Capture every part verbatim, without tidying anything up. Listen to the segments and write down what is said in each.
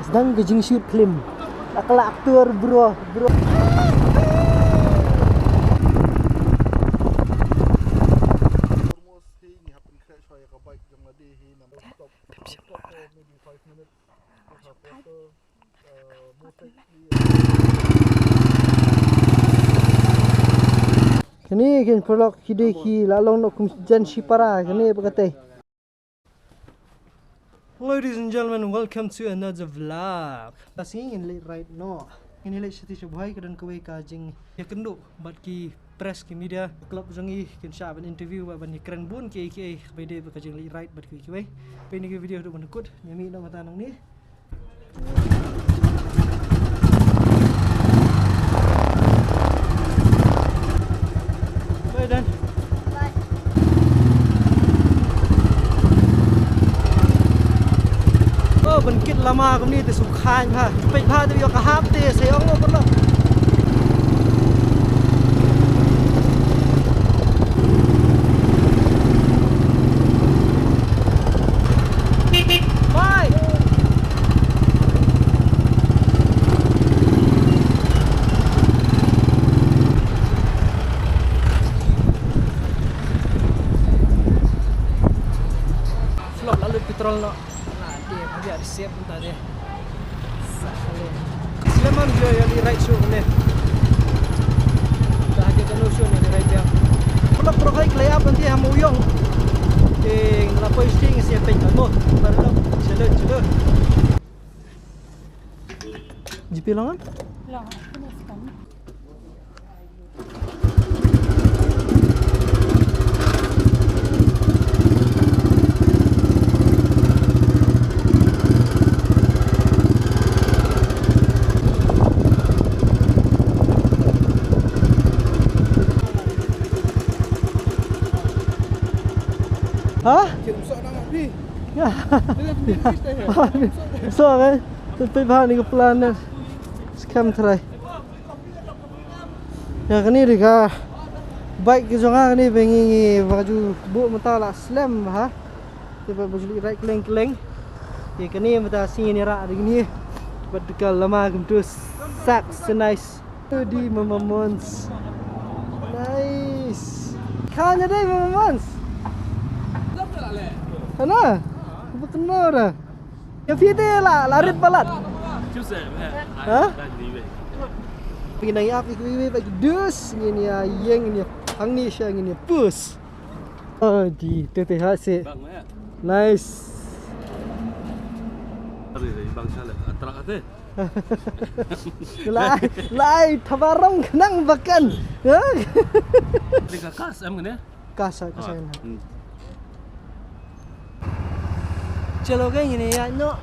Dang ka jingshoot film. Ak la aktor, bro, bro. Kane ki paralok ki dei ki la long noh kum jan shipara kane ba katei. Ladies and gentlemen, welcome to another vlog. Ka sngi ngin leit ride noh. Ngin leit sha Tisha Bhoi, ka don kawei ka jingïakynduh bad ki press, ki media, club jong ngi, kin shah ban interview bad ban ïakren bun kiei kiei ba ïadei bad ka jingleit ride bad kiwei kiwei. Peit ïa ki video haduh ban kut, ngin mih noh mynta nangne. Bye, Dan. Bye. Oh, ban kit lama kumne te sngewkhlaiñ bha. Peit bha te ïoh ka hap te, sa ong lo pynlong. Bye. Flop la lut petrol noh. Nah, dia bagi ada siap entah dia. Sa kali. Slem ïa ïa leit ride shuh ne. Dah dia kano shuh ne leit ride dia. Flop terus kali kelai apa nanti hamu yong. Ding lapoi sting siap pek kamu. Baru dong. Chelun, chelun. G P long kan? Long, aku nak sekarang. Ha? Kim sok nama pi. Ya. Dia dah penting pi teh. Sok kan? Tapi bahan ni ke plan ni. Scam try. Ïa kane dei ka bike ka jong nga kane ba ngi ngi ba ju buh mynta la slem ha. Te ba ju leit ride kylleng kylleng. Ïa kane mynta sngi ngin ïa rah da kane. Bad ka lama kumtu sak, so nice. Di Mama Mons. Nice. Ka ïa dei Mama Mons. Hana? Ba kynmaw da. Ïa phi te la, la rit palat. Ha? Ngi nang ïap ïa kiwei ba ki dus, ngin ïa ïeng, ngin ïa pang ni sha, ngin ïa pus. Oh, di te te ha se. Nice. Lai, lai thabarong khnang bakan. Ha? Ka kas em kane? Kasa, kasa. Ah, hmm. Chalo, kane ngin ïa noh.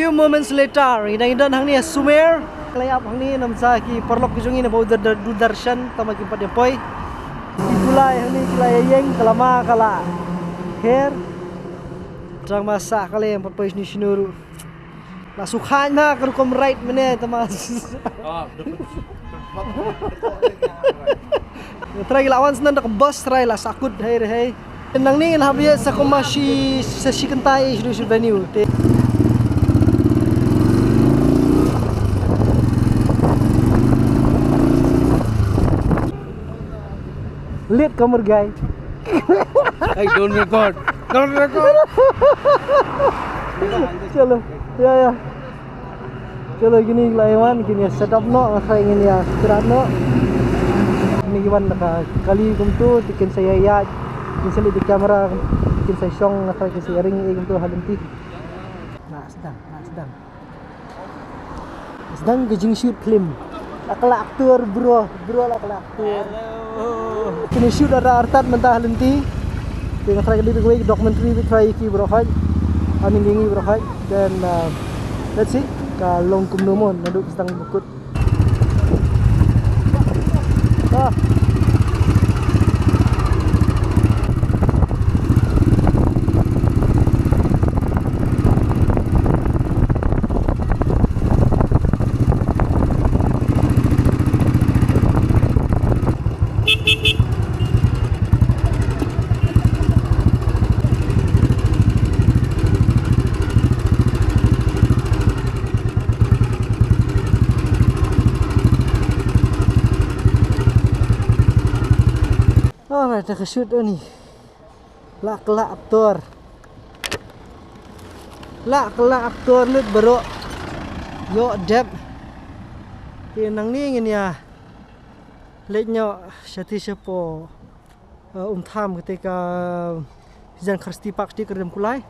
Few moments later, ngi dang don hangne ha Sumer. Ka la ïap hangne namar sa ki paralok ki jong ngi na ba u Dur-, Dur-, Doordarshan, tang ba kim pat ïa poi. Ki tulai hangne ki la ïeng, ka la ma ka la her. Tang ba sa ka la ïeng pat poi shini shino ruh. La sukhain ma ka rukom ride mene tang ba. Trai la wan snan da ka bus, trai la sakut hai hai. Nangne ngin hap ïa sa kumba shi, sa shi kynta ïa shi venue. Te Late comer guy. Hey, don't record. Don't record. Chalo. Ya, ya. Chalo, kine ki la ïa wan, kin ïa set up noh, nga trai ngin ïa start noh. Kine ki wan da ka kali kumtu, te kin sa ïa ïaid, kin sa leit da ka camera, kin sa shong, nga trai kin sa ïa ring ïa kumtu ha lynti. Nga sdang, nga sdang. Sdang ka jingshoot film. La ka la actor, bro, bro la ka la actor. Kine shoot artat mynta ha lynti. Te nga trai ka dei kawei ka documentary ba trai ki baroh hoi. Ani ngi baroh hoi. Then, uh, let's see ka long kumno mo naduh sdang ba kut. Ah. Alright, da ka shoot ani. La ka la actor. La ka la actor lut baroh. Ïoh dep. Te nangne ngin ïa leit noh shatei shapoh, uh, Umtham kata ka Jan Kharsti Park shatei ka Rem Kulai.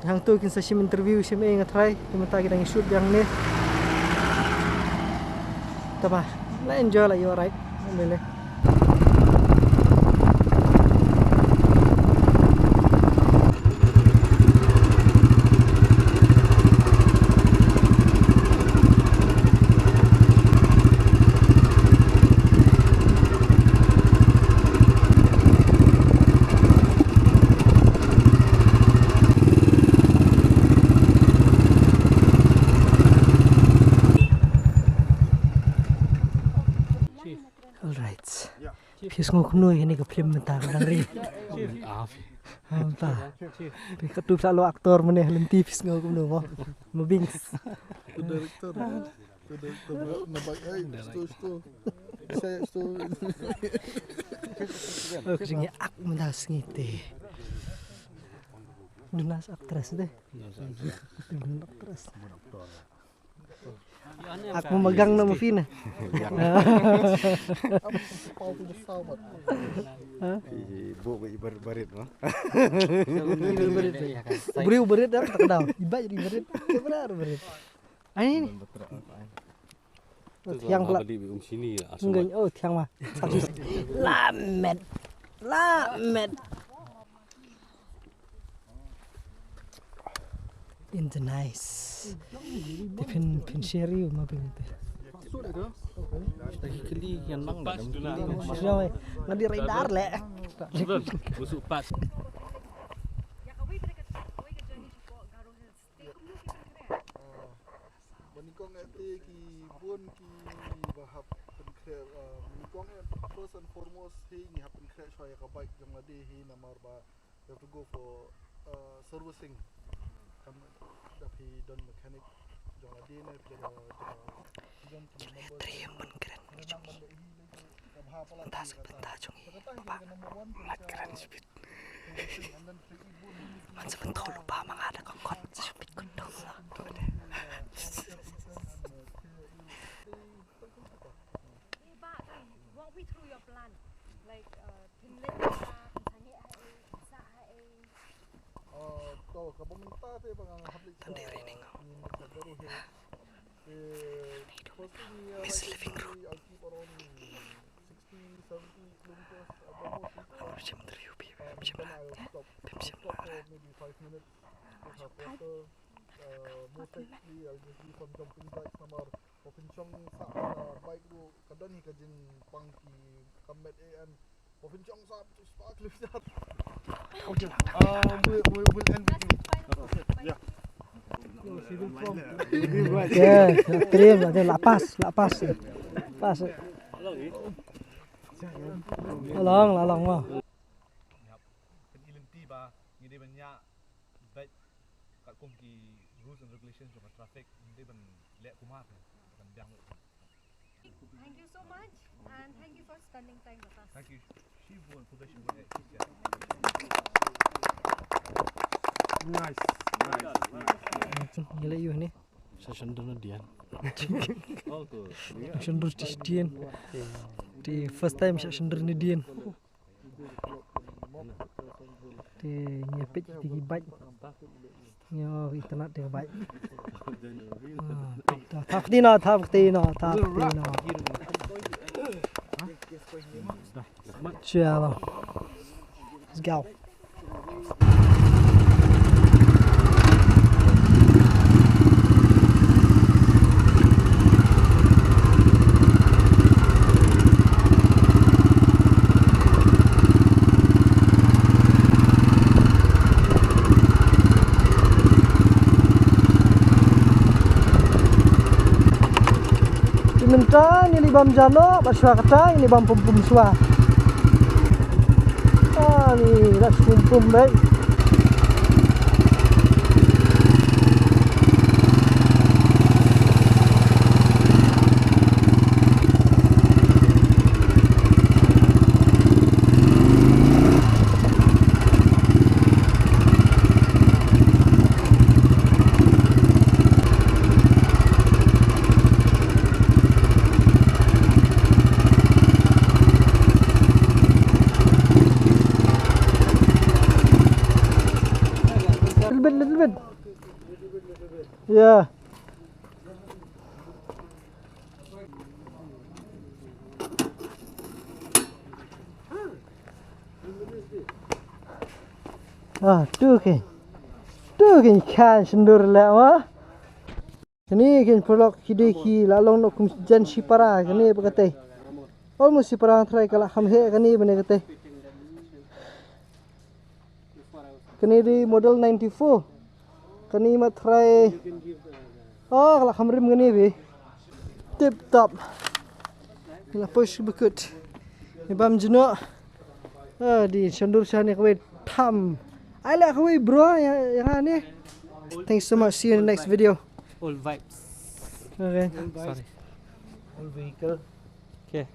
Hangto kin sa shim interview shim ei nga trai, te mynta ki dang shoot biang ne. Tama, la enjoy la ïoh ride. Mele. Alright. Phi sngew kumno ïa kane ka film mynta ka dang ri? Ah, phi. Ah, mynta. Phi katto phi la long actor mynne ha lynti phi sngew kumno mo? Ma bing. Director. Director na bai ai sto sto. Saya sto. Oh, ka jingïa ak mynta sngi te. Duna sa actress de. Duna actress. Ak mamagang na mafina. Buk i barit barit ma. Bri barit dah tak dah. Ibai di barit. Benar barit. Ai ni. Thiang pula. Enggak, oh thiang ma. Lamet. Lamet. In the nice. Te phin, phin share ïa u ma bing te. Lagi kali yan mang dah. Share wei. Nga di radar le. Busuk pat. Ba nyngkong eh te ki bun ki ba hap pynkhreh, ah, nyngkong eh first and foremost hi ngi hap pynkhreh shuwa ïa ka bike jong lade hi namar ba you have to go for, uh, servicing. Kam da phi don mechanic jong lade ne phi da, da, phi don ki number. Dream ban kren ki jong ngi. Mynta sa bynta jong ngi ba lat kren shibit. Man sa bynta lu ba ma nga da ka kot sa shibit kot dong sa. Walk me through your plan. Like, uh, phin leit ha, phin sangeh ha ei, phin sah ha ei. Uh, to, kaba mynta te ba nga hap leit. Thunder raining. Miss Living Room. I'll keep around sixty, seventy kilometers at the most. Maybe five minutes. Uh, most likely I'll just do some jumping jacks namar ba pynshong sap, uh, bike ruh ka don hi ka jingpang ki kam met eh, and ba pynshong sap spark lu sap. Uh, we'll, we'll, we'll end with you. Yeah. Okay, trim, la pas, la pas. Pas. La long, la long mo. Pynlynti ba ngi dei ban ñiah bad katkum ki rules and regulations jong ka traffic, ngi dei ban leh kumar, ban biang. Thank you so much and thank you for spending time with us. Thank you. Shibun, khublei shibun. Nice, nice, nice. Ngi leh ïu ne? Session dun dian. Session dun dian. Di first time session dun dian. Te ngi peit ïa ki bike. Ngi internet te bike. Ah, thap, thap, thap, thap, thap, thap. Chalo. Let's go. Te mynta ngi li bam jano, bad shuwa kata ngi li bam pum pum shuwa. Ah, ngi la pum pum bad. Little bit, little bit. Yeah. Ah, tu ke. Tu ke kan shendur la wa. Kane kan paralok ki dei ki la long noh kum jan shipara kane ba kate. Almost shipara trai ka la kham heh kane ba ne kate. Kane dei model ninety-four. Kane ma trai. Oh, ka la kham rim kane bi. Tip top. Ngi la push bakut. Ngi bam jngoh. Ah, di shendur shane kawei tham. Ai la kawei bro ya, ya ne. Thanks so much. See you in the next video. Old vibes. Okay. Old vibes. Sorry. Old vehicle. Okay.